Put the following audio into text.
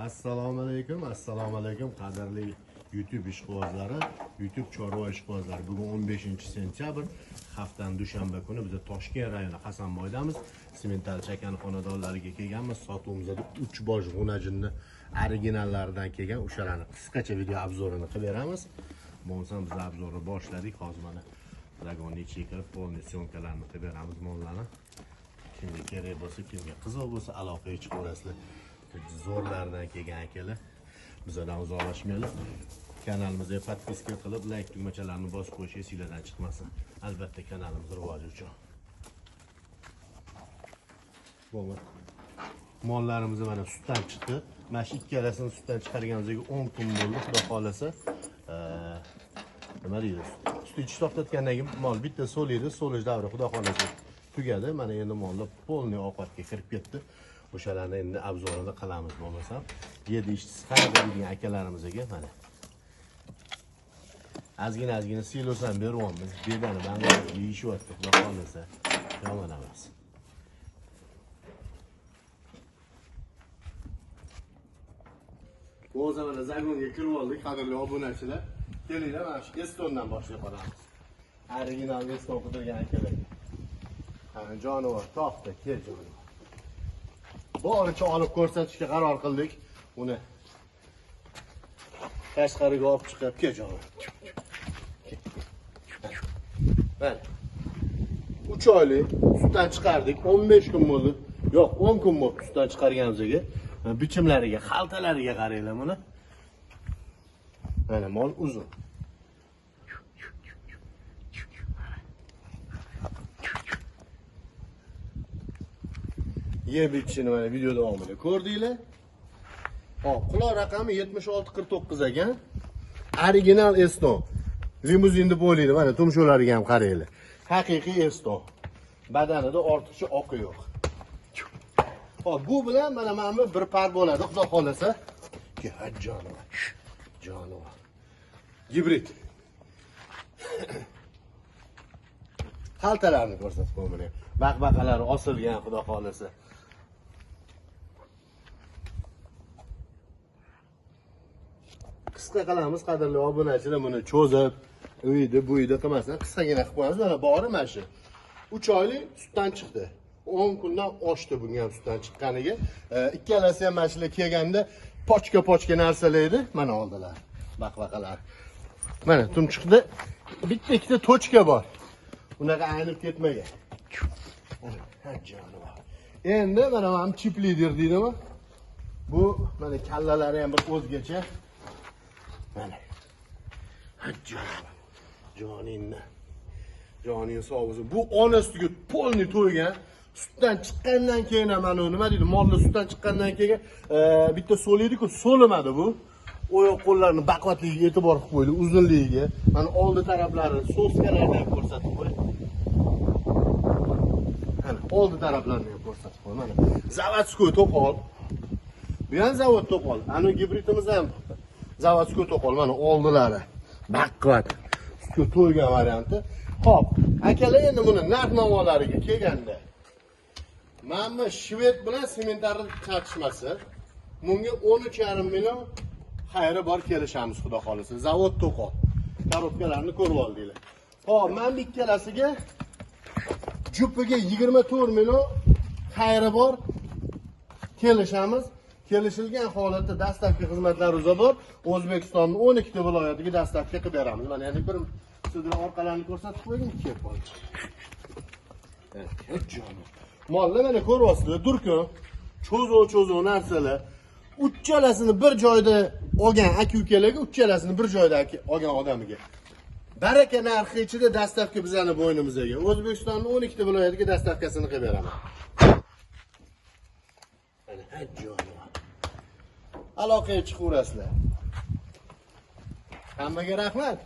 Assalomu alaykum, assalomu alaykum qadrli YouTube ishqibozlari, YouTube chorva ishqibozlari. Bugun 15 sentyabr, haftaning dushanba kuni biz Toshkent rayoni Hasanboydamiz. Simental chakan xonadonlariga kelganmiz. Sotuvimizda 3 bosh g'unajinni originallaridan kelgan o'shalarni qisqacha video obzorini qilib beramiz. Bo'lmasam biz obzorni boshladik. Hozir mana zagonni ichiga kirib, polni syomkalarni qilib beramiz mollarni. Kimga kerak bo'lsa, kimga qiziq bo'lsa aloqaga chiqaverasizlar. Zo'rlardan kelgan akalar, bizdan uzoqlashmanglar. Kanalimizga podpiska qilib, like tugmachalarini bosib qo'yish esinglardan chiqmasin. Albatta kanalimiz rivoji uchun. Bo'ldi. Mollarimiz mana sutdan chiqdi. Mana shu ikkalasini sutdan chiqarganimizga 10 kun bo'ldi, xudo xolasa. Nima deydi? Sut ichish to'xtatgandan keyin mol bitta so'liydi, so'lish davri xudo xolasa tugadi. Mana endi mollar polniy ovqatga kirib ketdi. O'shalarni endi obzorini qilamiz bo'lmasam. Yedi ishtisi qanaqa degan akalarimizga mana. Ozgina silos ham beryapmiz. Bedani bang'ar yeyishyapti, xudo xolasa. Yomon emas. Bo'lsa mana zagonga kirib oldik, qadrli obunachilar. Kelinglar, mana shu Estondan boshlab qolamiz. Original Eston qidirgan akalarga. Qani jonivor topdi, kel jonivor. Boricha olib ko'rsatishga qaror qildik. Uni tashqariga olib chiqib, kel jonivor. Mana 3 oylik sutdan chiqardik, 15 kun bo'ldi. Yo'q, 10 kun bo'ldi sutdan chiqarganimizga. Bichimlariga, xaltalariga qaranglar buni. Mana mol uzun. Yeb ichishini mana video davomida ko'rdinglar. Hop, quloq raqami 7649 ekan. Original Eston. Limuzin deb o'ylaydi. Mana tumshuqlariga ham qaranglar. Haqiqiy Eston. Badanida ortiqcha oqi yo'q. Hop, bu bilan mana bu bir par bo'ladi, xudo xolasa. Jonivor. Jonivor. Gibrid. Xaltalarni ko'rsatib qo'yman. Baqbaqalari osilgan, xudo xolasa. Qisqa qilamiz qadrli obunachilar, buni cho'zib, uyda bu uyda qilmasdan qisqagina qilib qo'yamiz. Mana bori mana shu. 3 oylik sutdan chiqdi. 10 kundan oshdi bunga ham sutdan chiqqaniga. Ikkalasi ham mana shular kelganda pochka-pochka narsalar edi. Mana oldilar. Baqbaqalar. Mana tumshuqda bitta ikkita tochka bor. Unaqa aynib ketmagan. Ha, jonivor. Endi mana mana chip lider deydimi? Bu mana kallalari ham bir o'zgacha. Mana. Ha, jonivor. Joningni. Joning sog' bo'lsin. Bu ona sutiga polni to'ygan. Sutdan chiqqandan keyin ham mana nima deydi? Molni sutdan chiqqandan keyin bitta so'liydi-ku, so'limadi bu. Oyoq qo'llarini baquvvatligiga e'tibor qilib qo'ydi, uzunligiga. Mana oldi taraflari, soskalarni ham ko'rsatib qo'y. Mana oldi taraflarini ham ko'rsatib qo'y. Mana zavodskoy to'qol. Bu ham zavod to'qol. Ana gibridimiz ham zavodskoy to'qol. Mana oldilari baquvvat. Sutga to'ygan varianti. Xo'p, akalar, endi buni narx-navolariga kelganda mana bu shved bilan sementarning chatishmasi. Bunga 13,5 million xayri bor, kelishamiz xudo xolasa. Zavod to'qol. Korobkalarni ko'rib oldinglar. Xo'p, mana bu ikkalasiga jupiga 24 million xayri bor, kelishamiz. Kelishilgan holatda dastlabki xizmatlar uza bor. O'zbekistonning 12 ta viloyatiga dastlabki qilib beramiz. Mana endi bir sizlar orqalarini ko'rsatib qo'ying, kelib qoldi. Jonim. Mollar mana ko'ryapsizlar, durkun cho'zoq-cho'zoq narsalar. Uchalasini bir joyda olgan aka-ukalarga, uchalasini bir joyda olgan odamiga. Baraka narxi ichida dastlabki bizani bo'ynimizga. O'zbekistonning 12 ta viloyatiga dastlabkasini qilib beraman. Mana ha jonim. Aloqaga chiqaverasizlar. Hammaga rahmat.